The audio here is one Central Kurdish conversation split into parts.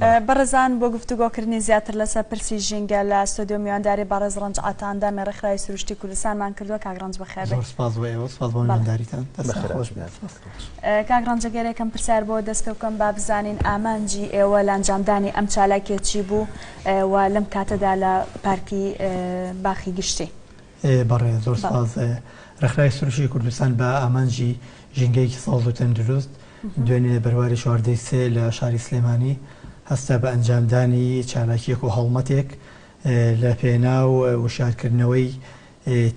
بەڕێزان بۆ گفتوگۆکردنی زیاتر لەسەر پرسی ژینگە لە ستۆدیۆ میوانداری بەڕێز ڕەنج عەتا ئەندامی ڕێکخراوی سروشتی کوردستانمان کردووە. کاک ڕەنج بەخێر بێی. زۆر سپاس بۆ ئێوە، سپاس بۆ بەڵێ. میوانداریتان. دەستتان بەخێر خۆش هاتن. بێت. سپاس. کاک ڕەنج گەر یەکەم پرسیار بۆ دەست پێ بکەم با بزانین ئامانجی ئێوە لە ئەنجامدانی ئەم چالاکیە چی بوو و لەم کاتەدا لە پارکی باخی گشتی؟ بەڵێ زۆر بەڵێ. سپاس. ڕێکخراوی سروشتی کوردستان بە ئامانجی ژینگەیەکی سەوز و تەندروست دوێنێ بەرواری 14 ی سێ لە شاری سلێمانی هەستا بە ئەنجامدانی چالاکییەک و هەڵمەتێک لە پێناو وشیارکردنەوەی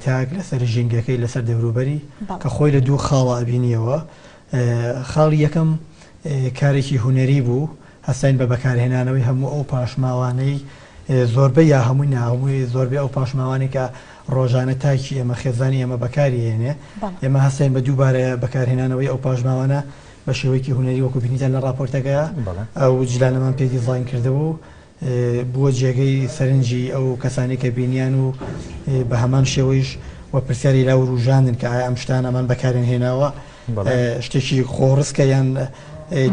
تاک لەسەر ژینگەکەی لەسەر دەوروبەری کە خۆی لە دوو خاڵە ئەبینیەوە خاڵی یەکەم کارێکی هونەری بوو هەستاین بە بەکارهێنانەوەی هەموو ئەو پاشماوانەی زۆربەی یا هەمووی نا هەمووی زۆربەی ئەو پاشماوانەی کە ڕۆژانە تاکی ئێمە خێزانی ئێمە بەکاری هێنێ ئێمە هەستاین بە دووبارە بەکارهێنانەوەی ئەو پاشماوانە بە شێوەیەکی هونەری وەکو بینیتان لە ڕاپۆرتەکە ئەو جلانەمان پێ دیزاین کردبوو بووە جێگەی سەرنجی ئەو کەسانەی کە بینیان و بە هەمان شێوەیش و پرسیاری لا وروژاندن کە ئایا ئەم شتانەمان بەکاریان هێناوە شتێکی خۆڕسکە یان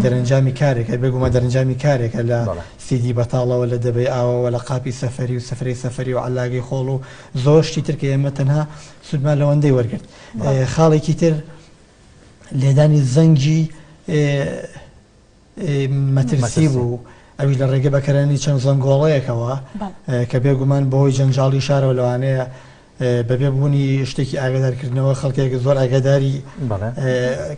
دەرەنجامی کارێکە بێگومان دەرەنجامی کارێکە لە سیدی بەتاڵەوە لە دەبەی ئاوەوە لە قاپی سەفەری و سفرەی سەفەری و عەلاگەی خۆڵ و زۆر شتی تر کە ئێمە تەنها سوودمان لەوەندەی وەرگرت خاڵێکی تر لێدانی زەنگی مەترسی بوو، ئەویش لە ڕێگەی بەکارهێنانی چەند زەنگۆڵەیەکەوە کە بێگومان بەهۆی جەنجاڵی شارەوە لەوانەیە بەبێ بوونی شتێکی ئاگادارکردنەوە خەڵکێک زۆر ئاگاداری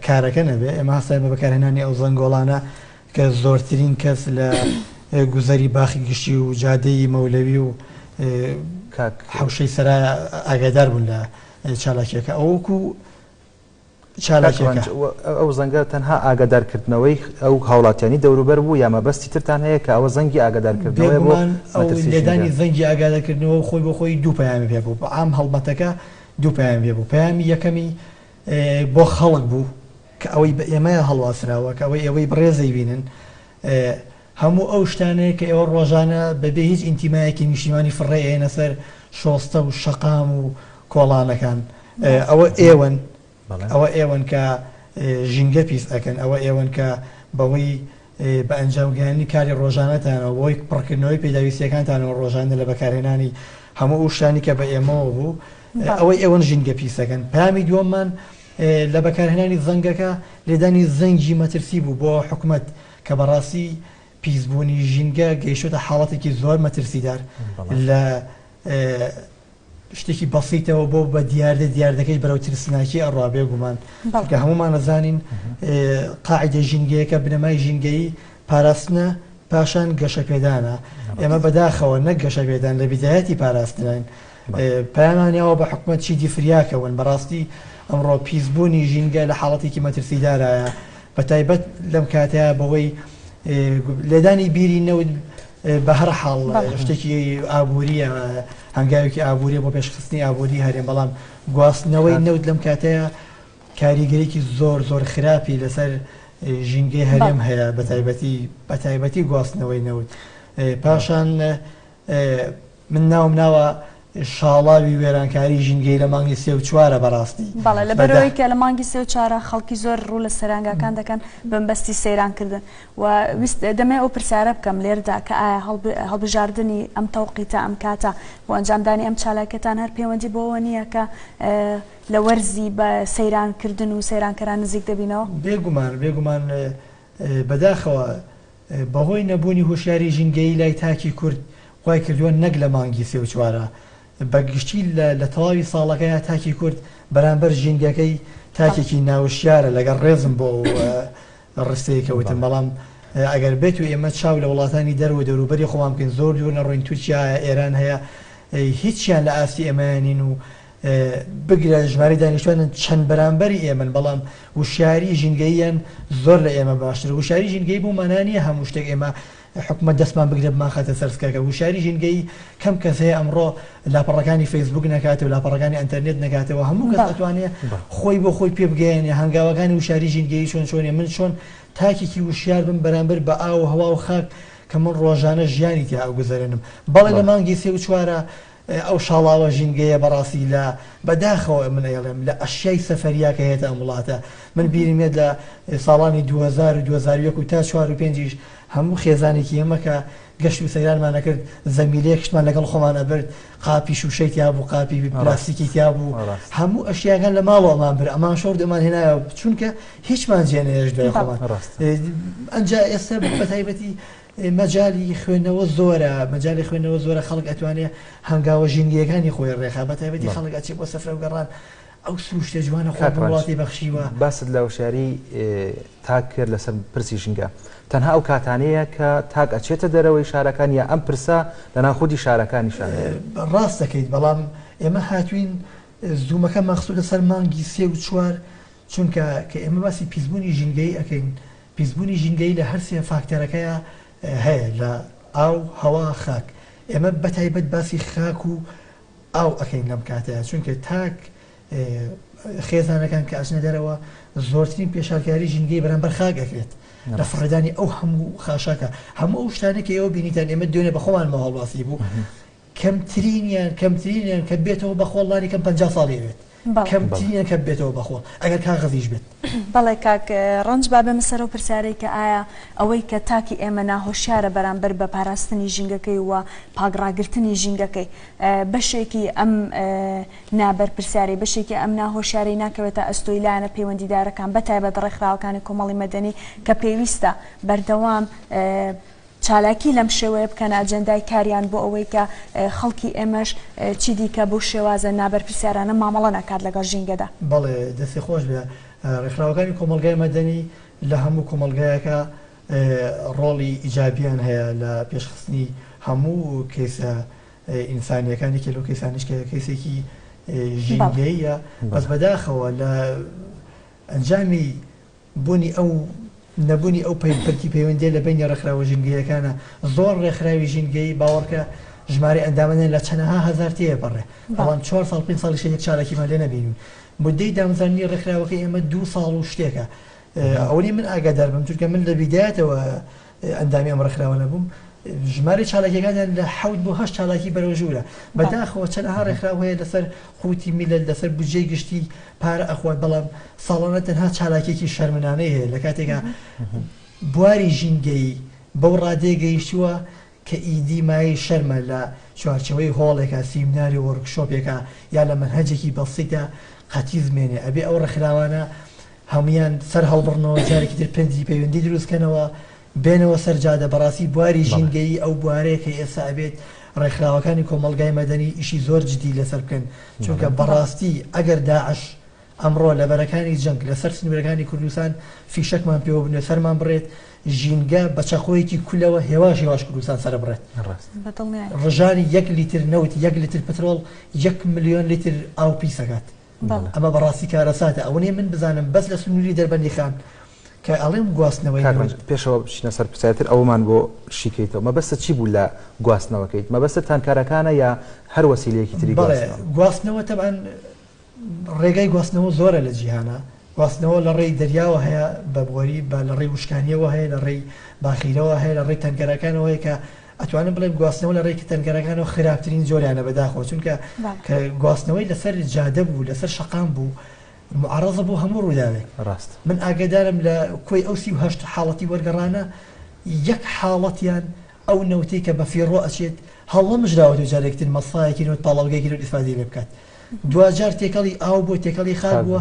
کارەکە نەبێ. ئێمە هەستاین بە بەکارهێنانی ئەو زەنگۆڵانە کە زۆرترین کەس لە گوزەری باخی گشتی و جادەی مەولەوی و حەوشەی سەرای ئاگادار بوون لە چالاکیەکە. ئەوە وەکو چالاکیەکە. ئەو زەنگە تەنها ئاگادارکردنەوەی ئەو هاوڵاتیانی دەوروبەر بوو یا مەبەستی ترتان هەیە کە ئەوە زەنگی ئاگادارکردنەوەیە بۆ بێگومان ئەو مەترسی لێدانی ژینگە؟ زەنگی ئاگادارکردنەوە خۆی بۆ خۆی دوو پەیامی پێ بوو، عام هەڵمەتەکە دوو پەیامی پێ بوو، پەیامی یەکەمی بۆ خەڵک بوو کە ئەوەی بە ئێمەیان هەڵواسراوە، کە ئەوەی ئێوەی بەڕێز دەیبینن هەموو ئەو شتانەیە کە ئێوە ڕۆژانە بەبێ هیچ ئینتیمایەکی نیشتیمانی فڕێ ئەیەنە سەر شۆستە و شەقام و کۆڵانەکان ئەوە ئێوەن ئەوە ئێوەن کە ژینگە پیس ئەکەن ئەوە ئێوەن کە بەوەی بە ئەنجام گەیاندنی کاری ڕۆژانەتانەوە بەوەی پڕکردنەوەی پێداویستیەکانتانەوە ڕۆژانە لە بەکارهێنانی هەموو ئەو شتانی کە بە ئێمەوە بوو ئەوەی ئێوەن ژینگە پیسەکەن پامی دووەممان لە بەکارهێنانی زەنگەکە لێدانی زەنگی مەترسی بوو بۆ حکومەت کە بەڕاستی پیسبوونی ژینگە گەیشتۆتە حاڵەتێکی زۆر مەترسیدار لە شتێکی بەسیتەوە بۆ بە دیاردە دیاردەکەیش بەرەو ترسناکی ئەڕوا بێگومان چونکە هەموومان ئەزانین قاعدە ژینگەیەکە بنەمای ژینگەیی پاراستنە پاشان گەشەپێدانە ئێمە بەداخەوە نەک گەشەپێدان لە بیدایەتی پاراستنین پەیامان یاوە بە حکومەت چیدی فریاکەون بەڕاستی ئەمڕۆ پیسبوونی ژینگە لە حاڵەتێکی مەترسیدارایە بەتایبەت لەم کاتەیە بەوەی لێدانی بیری نەوت بە هەر حاڵ شتێکی ئابووریە هەنگاوێکی ئابووریە بۆ پێشخستنی ئابووری هەرێم بەڵام گواستنەوەی نەوت لەم کاتەیە کاریگەرێکی زۆر زۆر خراپی لەسەر ژینگەی هەرێم هەیە بەتایبەتی بەتایبەتی گواستنەوەی نەوت پاشان من ناوم ناوە شاڵاوی وێرانکاری ژینگەیی لە مانگی سێ و چوارە بەڕاستی. بەڵێ لەبەرئەوەی کە لە مانگی سێ و چوارە خەڵکی زۆر ڕوو لە سەیرانگاکان دەکەن بەمبەستی سەیران کردن و ویست دەمەوێ ئەو پرسیارە بکەم لێردا کە ئایا هەڵبژاردنی ئەم تەوقیتە ئەم کاتە بۆ ئەنجامدانی ئەم چالاکیەتان هەر پەیوەندی بەوە نییە کە لە وەرزی بە سەیران کردن و سەیرانکەران نزیک دەبینەوە؟ بێگومان بێگومان بەداخەوە بەهۆی نەبوونی هۆشیاری ژینگەیی لای تاکی کورد وای کردووە نەک لە مانگی سێ و چوارا بە گشتی لە تەواوی ساڵەکەیا تاکی کورد بەرامبەر ژینگەکەی تاکێکی ناوشیارە لەگەڵ ڕێزم بۆ ئەو ڕستەی کە وتم بەڵام ئەگەر بێت و ئێمە چاو لە وڵاتانی دەرەوە دەوروبەری خۆمان بکەین زۆر دوور نەڕۆین تورکیا هەیە ئێران هەیە هیچیان لە ئاستی ئێمەیان نین و بگرە ژمارەی دانیشتوانیان چەند بەرامبەری ئێمەن، بەڵام وشیاری ژینگەییان زۆر لە ئێمە باشترە. وشیاری ژینگەیی بەو مانا نییە هەموو شتێک ئێمە حکومەت دەستمان بگرێ بمانخاتە سەر سکەکە. وشیاری ژینگەیی کەم کەس هەیە ئەمڕۆ لاپەڕەکانی فەیسبوک نەکاتەوە، لاپەڕەکانی ئەنتەرنێت نەکاتەوە. هەموو کەس ئەتوانێ خۆی بۆ خۆی پێ بگەیەنێ هەنگاوەکانی وشیاری ژینگەیی چۆن چۆنیە، من چۆن تاکێکی وشیار بم بەرامبەر بە ئاو و هەوا و خاک کە من ڕۆژانە ژیانی تیا ئەگوزەرێنم. بەڵێ لە مانگی سێ و چوارا ئەو شاڵاوە ژینگەیە بەڕاستی لە بەداخەوە من ئەیڵێم لە ئەشیای سەفەرییا کە هێتە ئەم وڵاتە من بیرم یەت لە ساڵانی 2000 و 2001 و تا چوار و پێنجیش هەموو خێزانێکی ئێمە کە گەشت و سەیرانمان ئەکرد زەمیلەیەک شتمان لەگەڵ خۆمان ئەبرد قاپی شوشەی تیا بوو قاپی پلاستیکی تیا بوو هەموو ئەشیاکان لە ماڵەوە ئەمان برد ئەمان شۆرد ئەمان هێنایەوە چونکە هیچمان جێ نەهێشت دوای خۆمان ئەنجا ئێستا بە تایبەتی مەجالی خوێندنەوە زۆرە مەجالی خوێندنەوە زۆرە خەڵک ئەتوانێ هەنگاوە ژینگەیەکانی خۆی ڕێخا بە تایبەتی خەڵک ئەچێ بۆ سەفرە و گەڕان ئەو سروشتە جوانە خوا کاک بە ڕەنج وڵاتی بەخشیوە. باست لە هۆشیاری تاک کرد لەسەر پرسی ژینگە، تەنها ئەو کاتانەیە کە تاک ئەچێتە دەرەوەی شارەکان یا ئەم پرسە لەناو خودی شارەکانیشا هەیە؟ ڕاست دەکەیت بەڵام ئێمە هاتوین زوومەکەمان خستۆتە سەر مانگی سێ و چوار چونکە کە ئێمە باسی پیسبوونی ژینگەیی ئەکەین پیسبوونی ژینگەیی لە هەرسێ فاکتەرەکەیا هەیە لە ئاو، هەوا، خاک ئێمە بەتایبەت باسی خاک و ئاو ئەکەین لەم کاتەیا چونکە تاک خێزانەکان کە ئەچنە دەرەوە زۆرترین پێشالکاری ژینگەی بەرامبەر خاک ئەکرێت لە فڕێدانی ئەو هەموو خاشاکە هەموو ئەو شتانە کە ئێوە بینیتان ئێمە دوێنێ بە خۆمانمەوە هەڵواسی بوو کەمترینیان کەمترینیان کە بێتەوە بە خۆڵ لانی کەم 50 ساڵی ئەوێت کەمترینیان کە بێتەوە بە خۆڵ ئەگەر کاغەزیش بێت. بەڵێ کاک ڕەنج با بێمە سەر ئەو پرسیارەی کە ئایا ئەوەی کە تاکی ئێمە ناهۆشیارە بەرامبەر بە پاراستنی ژینگەکەی و پاک ڕاگرتنی ژینگەکەی بەشێکی ئەم نابەرپرسیاری بەشێکی ئەم ناهۆشیاری ناکەوێتە ئەستۆی لایەنە پەیوەندیدارەکان بە تایبەت ڕێکخراوەکانی کۆمەڵی مەدەنی کە پێویستە بەردەوام چالاکی لەم شێوەیە بکەنە ئەجێندای کاریان بۆ ئەوەی کە خەڵکی ئێمەش چیدیکە بەو شێوازە نابەرپرسیارانە مامەڵە نەکات لەگەڵ ژینگەدا. بەڵێ دەستی خۆش بێ. ڕێکخراوەکانی کۆمەڵگای مەدەنی لە هەموو کۆمەڵگایەکا ڕۆڵی ئیجابیان هەیە لە پێشخستنی هەموو کەیسە ئینسانیەکان، یەکێ لەو کەیسانەش کە کەیسێکی ژینگەییە، بەس بەداخەوە لە ئەنجامی بونی ئەو نەبونی ئەو پرکی پەیوەندیە لە بەینی ڕێکخراوە ژینگەیەکانە زۆر ڕێکخراوی ژینگەیی باوەڕکە ژمارەی ئەندامانیان لە چەنەها هەزار تێپەڕێ بەڵام چوار ساڵ پێنج ساڵیشە یەک چالاکیمان لێ نەبینیون مودەی دامەزراندنی ڕێکخراوەکەی ئێمە دوو ساڵ و شتێکە ئەوەی من ئاگادار بم چونکە من لە بیدایەتەوە ئەندامی ئەم ڕێکخراوە نەبووم، ژمارەی چالاکیەکانیان لە حەوت بۆ هەشت چالاکی بەرەو ژوورە. بەداخەوە چەنەها ڕێکخراو هەیە لەسەر قوتی میللەت، لەسەر بودجەی گشتی پارە ئەخوات، بەڵام ساڵانە تەنها چالاکیەکی شەرمنانەی هەیە، لە کاتێکا بواری ژینگەیی بەو ڕادەیە گەیشتووە کە ئیدی مایەی شەرمە لە چوارچێوەی هۆڵێکا، سیمنار و وۆرکشۆپێکا یا لە مەنهەجێکی بەسیتا قەتیس بمێنێ. ئەبێ ئەو ڕێکخراوانە هەموویان سەر هەڵبڕنەوە جارێکی تر پردی پەیوەندی دروست کەنەوە بێنەوە سەر جادە بەڕاستی بواری ژینگەیی ئەو بوارەیە کە ئێستا ئەبێت ڕێکخراوەکانی کۆمەڵگای مەدەنی ئیشی زۆر جدی لەسەر بکەن چونکە بەڕاستی ئەگەر داعش ئەمڕۆ لە بەرەکانی جەنگ لەسەر سنوورەکانی کوردستان فیشەکمان پێوە بنێ سەرمان بڕێت ژینگە بە چەقۆیەکی کولەوە هێواش هێواش کوردستان سەربڕێت ڕژانی یەک لیتر نەوت یەک لیتر پترۆڵ یەک ملیۆن لیتر ئاو پیسەکات ئەمە بەڕاستی کارەساتە ئەوەنەی من بزانم بەس لە سنوری دەربەندیخان کە ئەڵێم گواستنەوەی کاک ڕەنج پێشەوە بچینە سەر پرسیارتر ئەوەمان بۆ شیکەیتەوە مەبەستت چی بوو لە گواستنەوەکەیت مەبەستت تانکارەکانە یا هەر وەسیلەیەکی تری بەڵێ گواستنەوە تەبعەن ڕێگای گواستنەوە زۆرە لە جیهانا گواستنەوە لە ڕێی دەریاوە هەیە بە بۆری بە لە ڕێی وشکانیەوە هەیە لە ڕێی باخیرەوە هەیە لە ڕێی تەنکەرەکانەوە هەیە کە ئەتوانم بڵێم گواستنەوە لە ڕێی تەنکەرەکانەوە خراپترین جۆریانە بەداخەوە چونکە کە گواستنەوەی لەسەر جادە بوو لەسەر شەقام بوو معڕەزە بۆ هەموو ڕووداوێک ڕاست من ئاگادارم لە کۆی ئەو 38 حاڵەتی وەرگەڕانە یەک حاڵەتیان ئەو نەوتەی کە بە فیڕۆ ئەچێت هەڵنەمژراوەتەوە جارێکتر مەسایەکی نەوت پاڵاوگەیەکی نەوت ئیسفادەی لێ بکات دواجار تێکەڵی ئاو بووە تێکەڵی خاک بووە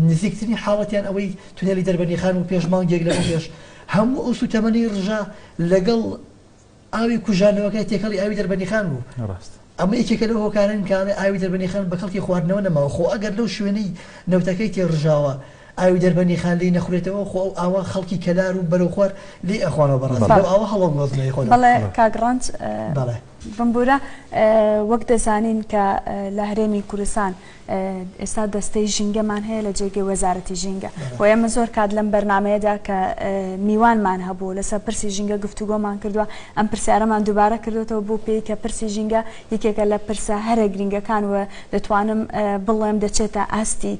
نزیکترین حاڵەتیان ئەوەی تونێلی دەربەندیخان بوو پێش مانگێک لەمە پێش هەموو ئەو سوتەمەنی ڕژا لەگەڵ ئاوی کوژانەوەکە تێکەڵی ئاوی دەربەندیخان بوو ڕاست ئەمە یەکێکە لەو هۆکارن کە ئاوی دەربەندیخان بە کەڵکی خواردنەوە نەماوە خۆ ئەگەر لەو شوێنەی نەوتەکەی تێ ڕژاوە ئاوی دەربەندیخان لێی نەخورێتەوە خۆ ئەو ئاوە خەڵکی کەلار و بەرەو خوار لێی ئەخوانەوە بەڕاستی لەو ئاوە هەڵەگۆزنەوەی خۆ بەڵێ کاک ڕەنج بەڵێ بمبورە وەک دەزانین کە لە هەرێمی کوردستان ئێستا دەستەی ژینگەمان هەیە لە جێگەی وەزارەتی ژینگە و ئێمە زۆر کات لەم بەرنامەیەدا کە میوانمان هەبوو لەسەر پرسی ژینگە گفتوگۆمان کردووە ئەم پرسیارەمان دووبارە کردوێتەوە بۆ پێی کە پرسی ژینگە یەکێکە لە پرسە هەرە گرنگەکان و دەتوانم بڵێم دەچێتە ئاستی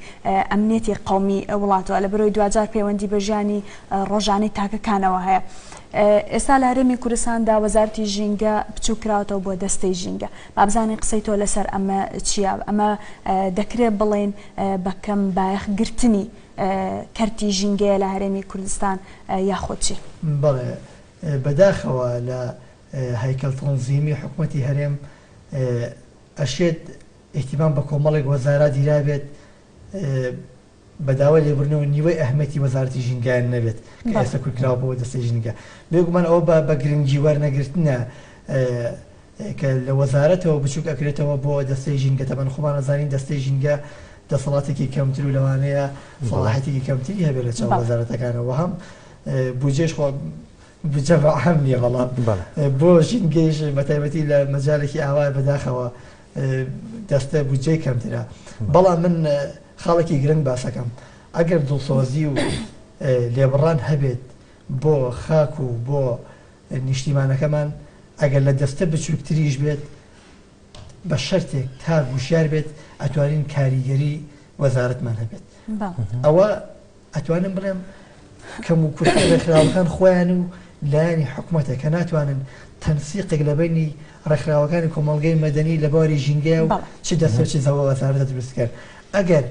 ئەمنیەتی قەومی وڵاتەوە لەبەرئەوەی دواجار پەیوەندی بە ژیانی ڕۆژانەی تاکەکانەوە هەیە. ئێستا لە هەرێمی کوردستاندا وەزارەتی ژینگە بچووک کراوەتەوە بۆ دەستەی ژینگە. با بزانین قسەی تۆ لەسەر ئەمە چییە؟ ئەمە دەکرێت بڵێین بە کەم بایەخ گرتنی. کەرتی ژینگەیە لە هەرێمی کوردستان یاخود چی؟ بەڵێ بەداخەوە لە هەیکەل تەنزیمی حکومەتی هەرێم ئەشێت ئیهتیمام بە کۆمەڵێک وەزارات دیرابێت بە داوای لێبوردنەوە نیوەی ئەهمیەتی وەزارەتی ژینگەیان نەبێت کە ئێستا کورتکراوە بۆ دەستەی ژینگە. بێگومان ئەوە بە بە گرنگی وەرنەگرتنە کە لە وەزارەتەوە بچوک ئەکرێتەوە بۆ دەستەی ژینگە تەبەن خۆمان ئەزانین دەستەی ژینگە دەسەڵاتێکی کەمتر و لەوانەیە سەڵاحەتێکی کەمتری هەبێت لە چاو وەزارەتەکانەوە هەم بودجەش خۆ بودجە بە عام نییە بەڵام بۆ ژینگەیش بە تایبەتی لە مەجالێکی ئاوا بەداخەوە دەستە بودجەی کەمترە بەڵام من خاڵێکی گرنگ باسەکەم ئەگەر دڵسۆزی و لێبڕان هەبێت بۆ خاک و بۆ نیشتیمانەکەمان ئەگەر لە دەستە بچووکتریش بێت بە شەرتێک تاک وشیار بێت ئەتوانین کاریگەری وەزارەتمان هەبێت ئەوە ئەتوانم بڵێم کەموکورتی ڕێکخراوەکان خۆیان و لایەنی حکومەتە کە ناتوانن تەنسیقێک لە بەینی ڕێکخراوەکانی کۆمەڵگەی مەدەنی لە بواری ژینگەیە و چ دەستە و چ زەوە وەزارەتە دروست بکەن. ئەگەر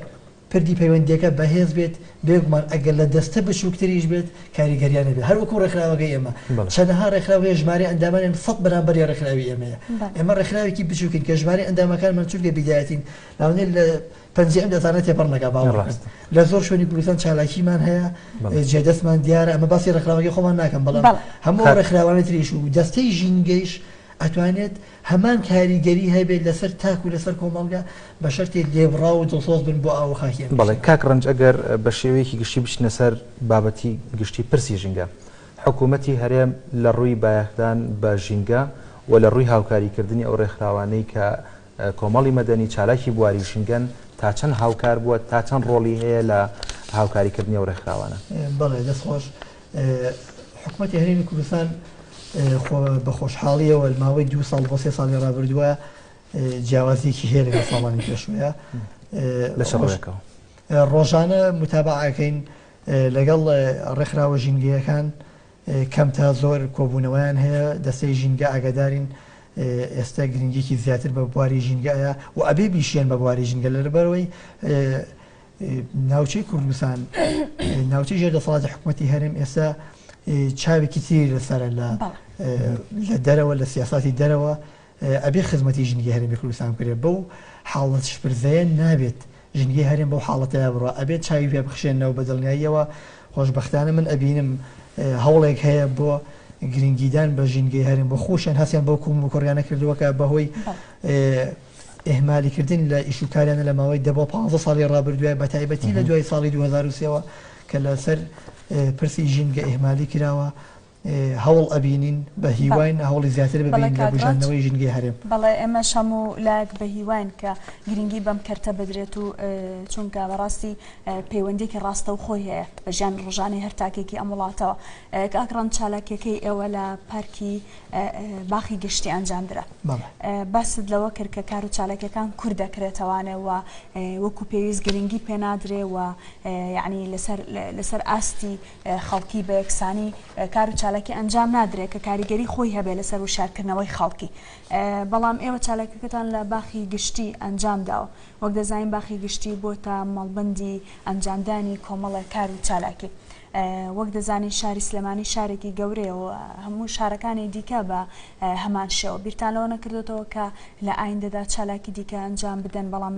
پردی پەیوەندییەکە بەهێز بێت، بێگومان ئەگەر لە دەستە بچووکتریش بێت کاریگەریان هەبێت. هەر وەکوو ڕێکخراوەکەی ئێمە چەنەها ڕێکخراو هەیە ژمارەی ئەندامانیان سەت بەرامبەری ڕێکخراوی ئێمەیە. ئێمە ڕێکخراوێکی بچووکین کە ژمارەی ئەندامەکانمان چونکە بیدایەتین لەوانەیە لە پەنجەی ئەم دەستانە تێپەڕ نەکا باوەڕ بکەن لە زۆر شوێنی کوردستان چالاکیمان هەیە جێدەستمان دیارە ئەمە باسی ڕێکخراوەکەی خۆمان ناکەم بەڵام هەموو ڕێکخراوانی تریش و دەستەی ژینگەیش ئەتوانێت هەمان کاریگەری هەبێت لەسەر تاک و لەسەر کۆمەڵگە بە شەرتێ لێبڕاو و دڵسۆز بن بۆ ئاو و خاکی ئەم بەڵێ کاک ڕەنج ئەگەر بە شێوەیەکی گشتی بچینە سەر بابەتی گشتی پرسی ژینگە حکوومەتی هەرێم لە ڕووی بایەخدان بە ژینگە و لە ڕووی هاوکاریکردنی ئەو ڕێکخراوانەی کە کۆمەڵی مەدەنی چالاکی بواری ژینگەن تا چەند هاوکار بووە، تا چەند ڕۆڵی هەیە لە هاوکاریکردنی ئەو ڕێکخراوانە؟ بەڵێ دەست خۆش. حکومەتی هەرێمی کوردستان بە خۆشحاڵیەوە لە ماوەی دوو ساڵ بۆ سێ ساڵی ڕابردووە جیاوازیەکی هەیە لەگەڵ ساڵانی پێشووە. لە چ ڕووێکەوە؟ ڕۆژانە متابعە ئەکەین لەگەڵ ڕێکخراوە ژینگەیەکان کەم تا زۆر کۆبوونەوەیان هەیە، دەستەی ژینگە ئاگادارین ئێستا گرنگیەکی زیاتر بە بواری ژینگە ئەیا و ئەبێ بیشیەن بە بواری ژینگە لەبەرەوەی ناوچەی کوردستان ناوچەی ژێر دەسەڵاتی حکوومەتی هەرێم ئێستا چاوێکی تری لەسەرە لە لە دەرەوە لە سیاساتی دەرەوە ئەبێ خزمەتی ژینگەی هەرێمی کوردستان بکرێت بەو حاڵەت شپرزەیە نابێت ژینگەی هەرێم بەو حاڵەتەیا بڕوا ئەبێت چاوی پێ بخشێنەوە بە دڵنیاییەوە خۆشبەختانە من ئەبینم هەوڵێک هەیە بۆ گرنگیدان بە ژینگەی هەرێم بۆ خۆشیان هەستیان بەو کوم و کوڕیانە کردووە کە بەهۆی ئیهمالیکردن لە ئیش و کاریانە لە ماوەی دە بۆ 15 ساڵی ڕابردووە بە تایبەتی لە دوای ساڵی 2003ەوە کە لەسەر پرسی ژینگە ئیهمالی کراوە هەوڵ ئەبینین، بە هیواین هەوڵی زیاتر ببەین لە بوژاندنەوەی ژینگەی هەرێم. بەڵێ ئێمەش هەموو لایەک بە هیواین کە گرنگی بەم کەرتە بدرێت و چونکە بەڕاستی پەیوەندیەکی ڕاستەوخۆی هەیە بە ژیانی ڕۆژانەی هەر تاکێکی ئەم وڵاتەوە. کاک ڕەنج چالاکیەکەی ئێوە لە پارکی باخی گشتی ئەنجام درا. باست لەوە کرد کە کار و چالاکیەکان کورت دەکرێتەوانێ و وەکو پێویست گرنگی پێنادرێ و یعنی لەسەر لەسەر ئاستی خەڵکی بە یەکسانی کار و چالاکی ئەنجام نادرێت کە کاریگەری خۆی هەبێت لەسەر وشیارکردنەوەی خەڵکی. بەڵام ئێوە چالاکیەکەتان لە باخی گشتی ئەنجام داوە. وەک دەزانین باخی گشتی بۆتە مەڵبەندی ئەنجامدانی کۆمەڵێک کار و چالاکی. وەک دەزانین شاری سلێمانی شارێکی گەورەیە و هەموو شارەکانی دیکە بە هەمان شێوە. بیرتان لەوە نەکردۆتەوە کە لە ئایندەدا چالاکی دیکە ئەنجام بدەن بەڵام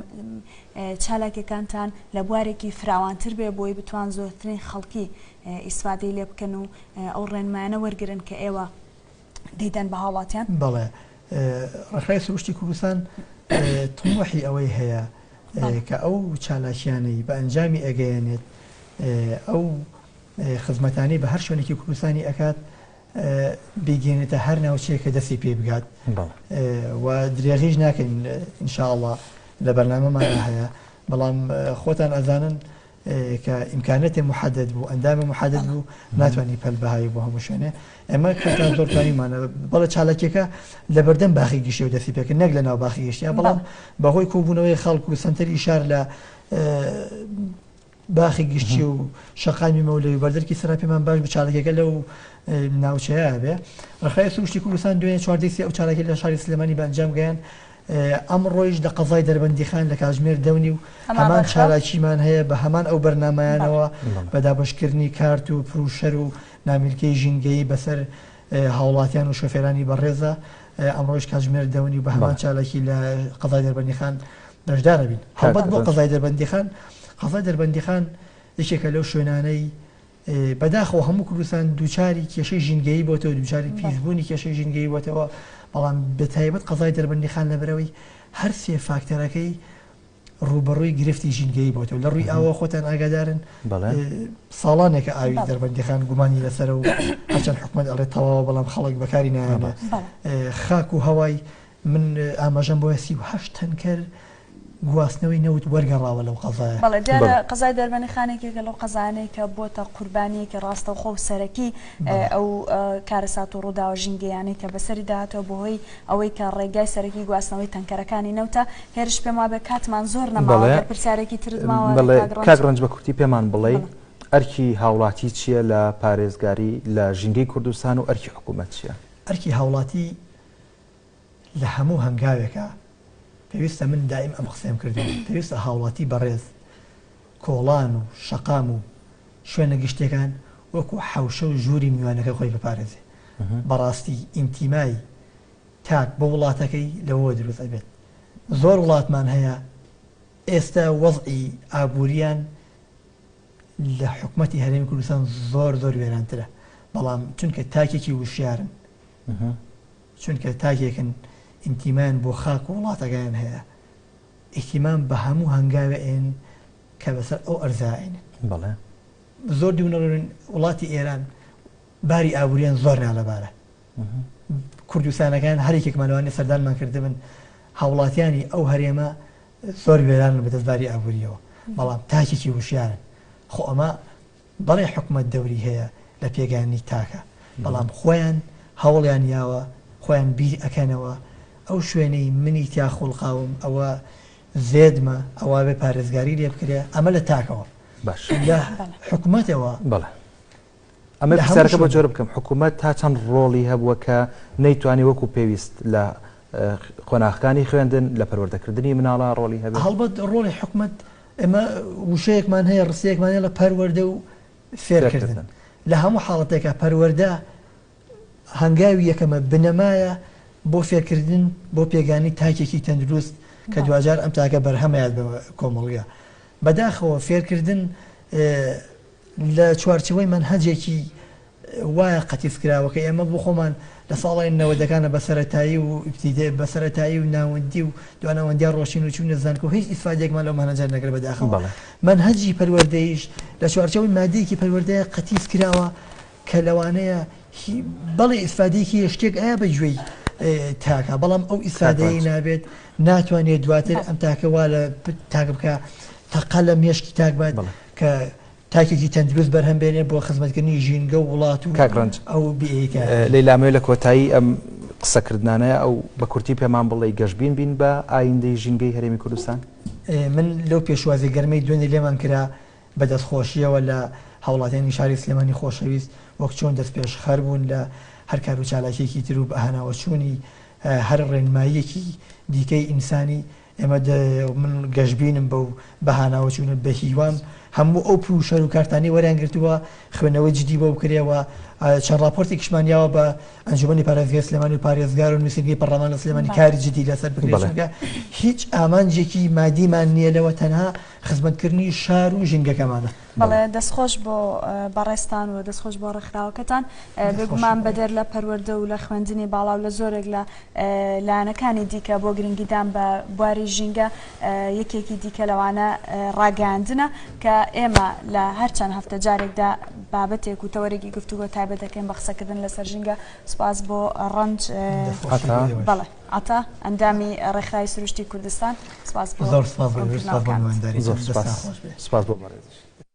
چالاکیەکانتان لە بوارێکی فراوانتر بێ بۆی بتوان زۆرترین خەڵکی ئیسفادەی لێ بکەن و ئەو ڕێنمایانە وەرگرن کە ئێوە دەیدەن بە هاوڵاتیان؟ بەڵێ ڕێکخراوی سروشتی کوردستان تموحی ئەوەی هەیە کە ئەو چالاکیانەی بە ئەنجامی ئەگەیەنێت ئەو خزمەتانەی بە هەر شوێنێکی کوردستانی ئەکات بیگەێنێتە هەر ناوچەیەک کە دەستی پێ بگات و درێغیش ناکەین ان شاء اللە لە بەرنامەماندا هەیە بەڵام خۆتان ئەزانن کە ئیمکانەتێ محدد بوو ئەندامە محدد بوو ناتوانانی پەل بەهایی بۆ هەموو شوێنێ ئێمە کەتا زۆر توانیمانە بەڵێ چالاکیەکە لە بەردەم باخی گشتی و دەستی پێکرد نەک لە ناو باخی گشتیا بەڵام بەهۆی کۆبوونەوەی خەڵک و سەنتەری شار لە باخی گشتی و شەقامی مەولەوی بەردەرکی سەرا پێمان باش بوو چالاکیەکە لەو ناوچەیە بێ. ڕێکخراوی سروشتی کوردستان دوێنێ 14 سێ ئەو چالاکیە لە شاری سلێمانی بە ئەنجام گەیاند. ئەمڕۆیش لە قەزای دەربەندیخان لە کاتژمێر دە و نیو هەمان چالاکیمان هەیە بە هەمان ئەو بەرنامەیانەوە بە دابەشکردنی کارت و پروشەر و نامیلکەی ژینگەیی بەسەر هاوڵاتیان و شۆفێرانی بەڕێزە ئەمڕۆیش کاتژمێر دە و نیو بە هەمان چالاکی لە قەزای دەربەندیخان بەشدارەبین. هەڵبەت بۆ قەزای دەربەندیخان، قەزای دەربەندیخان یەکێکە لەو شوێنانەی بەداخەوە هەموو کوردستان دووچاری کێشەی ژینگەیی بۆتەوە، دووچاری پیسبوونی کێشەی ژینگەیی بۆتەوە، بەڵام بەتایبەت قەزای دەربەندیخان لەبەرئەوەی هەر سێ فاکتەرەکەی ڕووبەڕووی گرفتی ژینگەیی بۆتەوە. لە ڕووی ئاوەوە خۆتان ئاگادارن، ساڵانێکە ئاوی دەربەندیخان گومانی لەسەرە و هەرچەند حکومەت ئەڵێ تەواوە بەڵام خەڵک بەکاری ناهێنێ. خاک و هەوای من ئاماژەم بۆیە 38 تەنکەر گواستنەوەی نەوت وەرگەڕاوە لەو قەزایە. بەڵێ دیارە قەزای دەربەندیخان یەکێکە لەو قەزایانەی کە بۆتە قوربانییەکی ڕاستەوخۆ و سەرەکی ئەو کارەسات و ڕووداوە ژینگەییانەی کە بەسەریدا هاتووە بەهۆی ئەوەی کە ڕێگای سەرەکی گواستنەوەی تەنکەرەکانی نەوتە. هێرش پێم وابێ کاتمان زۆر نەماوە گەر پرسیارێکی ترت ماوە بەڵێ کاک ڕەنج. کاک ڕەنج بە کورتی پێمان بڵێی ئەرکی هاوڵاتی چییە لە پارێزگاری لە ژینگەی کوردستان و ئەرکی حکوومەت چییە؟ ئەرکی هاوڵاتی لە هەموو هەنگاوێکا پێویستە من دایم ئەم قسەیەم کردووە پێویستە هاوڵاتی بەڕێز کۆڵان و شەقام و شوێنە گشتیەکان وەکو حەوشە و ژووری میوانەکە خۆی بپارێزێ بەڕاستی ئینتیمای تاک بۆ وڵاتەکەی لەوەوە دروست ئەبێت زۆر وڵاتمان هەیە ئێستا وەزعی ئابووریان لە حکومەتی هەرێمی کوردستان زۆر زۆر وێرانترە بەڵام چونکە تاکێکی وشیارن چونکە تاکێکن ئینتیمایان بۆ خاک و وڵاتەکەیان هەیە، ئیهتیمام بە هەموو هەنگاوێ ئەیەن کە بەسەر ئەو ئەرزا ئەینن. بەڵێ. زۆر دوور نەڕۆین وڵاتی ئێران باری ئابووریان زۆر نالەبارە. کوردستانەکان هەر یەکێکمان لەوانەیە سەردانمان کردبن هاوڵاتیانی ئەو هەرێمە زۆر وێرانن بەدەست باری ئابووریەوە، بەڵام تاکێکی وشیارن. خۆ ئەمە بەڵێ حکومەت دەوری هەیە لە پێگەیاندنی تاکە بەڵام خۆیان هەوڵیان یاوە خۆیان بیر ئەکەنەوە ئەو شوێنەی منی تیا خوڵقاوم ئەوە زێدمە ئەوە ئەبێ پارێزگاری لێ بکرێ ئەمە لە تاکەوە باش لە حکومەتەوە بەڵێ ئەمە لە هەموو پرسیارەکە بۆ شوێنێک. جۆرە بکەم حکومەت تا چەند ڕۆڵی هەبووە کە نەیتوانی وەکو پێویست لە قۆناغەکانی خوێندن لە پەروەردەکردنی مناڵا ڕۆڵی هەبێت؟ هەڵبەت ڕۆڵی حکومەت ئێمە وشەیەکمان هەیە ڕستەیەکمان هەیە لە پەروەردە و فێرکردن لە هەموو حاڵەتێکا پەروەردە هەنگاوی یەکەمە بنەمایە بۆ فێرکردن بۆ پێگانی تاکێکی تەندروست کە دواجار ئەم تاکە بەرهەمەیات بە کۆمەڵگە بەداخەوە فێرکردن لە چوارچێوەی مەنهەجێکی وایە قەتیس کراوە کە ئێمە بۆ خۆمان لە ساڵانی نەوەدەکانە بە سەرەتایی و ئیبتیدێ بە سەرەتایی و ناوەندی و دواناوەندیا ڕۆشتین و چووینە زانکۆ هیچ ئیسفادەیەکمان لەو مەنهەجە نەکرد بەداخەوە بەڵێ. مەنهەجی پەروەردەییش لە چوارچێوەی مادەیەکی پەروەردەیە قەتیس کراوە کە لەوانەیە هی بەڵێ ئیسفادەیەکی هەیە شتێک ئەیا بە گوێی تاکە بەڵام ئەو کاک ئیسفادەیەی ڕەنج. نابێت ناتوانێت دواتر ئەم تاکە وا لە تاک بکا تەقە لە مێشکی تاک بات بەڵێ. کە تاکێکی تەندروست بەرهەم بێنێ بۆ خزمەتکردنی ژینگە و وڵات و کاک ڕەنج، ئەو بیئەیەی تیا دەژین. لەیلا ئەمەوێ لە کۆتایی ئەم قسەکردنانەیا ئەو بە کورتی پێمان بڵێی گەشبین بین بە ئایندەی ژینگەی هەرێمی کوردستان؟ من لەو پێشوازی گەرمەی دوێنێ لێمان کرا بە دەستخۆشییەوە لە هاوڵاتیانی شاری سلێمانی خۆشەویست وەک چۆن دەستپێشخەر بوون لە هەر کار و چالاکییەکی تر و بە هاناوەچوونی هەر ڕێنماییەکی دیکەی ئینسانی ئێمە من گەشبینم بەو بەهاناوەچوونە بەهیوام هەموو ئەو پووشەر و کارتانەی وەریان گرتووە خوێندنەوەی جدی بۆ بکرێ و چەند ڕاپۆرتێکیشمان یاوە بە ئەنجومەنی پارێزگای سلێمانی و پارێزگار و نووسینگەی پەرلەمان لە سلێمانی کاری جدی لەسەر بکرێت چونکە هیچ ئامانجێکی مادیمان نییە لەوە تەنها خزمەتکردنی شار و ژینگەکەمانە. بەڵێ دەستخۆش بۆ بەڕێزتان و دەستخۆش بۆ ڕێکخراوەکەتان. بێگومان بەدەر لە پەروەردە و لە خوێندنی باڵا و لە زۆرێک لە لایەنەکانی دیکە بۆ گرنگیدان بە بواری ژینگە یەکێکی دیکە لەوانە ڕاگەیاندنە کە ئێمە لە هەر چەند هەفتە جارێکدا بابەتێک و تەوەرێکی گفتوگۆ تایبەت دەکەین بە قسەکردن لەسەر ژینگە سوپاس بۆ ڕەنج بەڵێ عەتا ئەندامی ڕێکخراوی سروشتی کوردستان سوپاس بۆ زۆر سوپاس بۆ ڕوونکردنەوەکانت. میوانداریتان زۆر سوپاس دەستتان خۆش بێ. سوپاس بۆ بەڕێزیشت.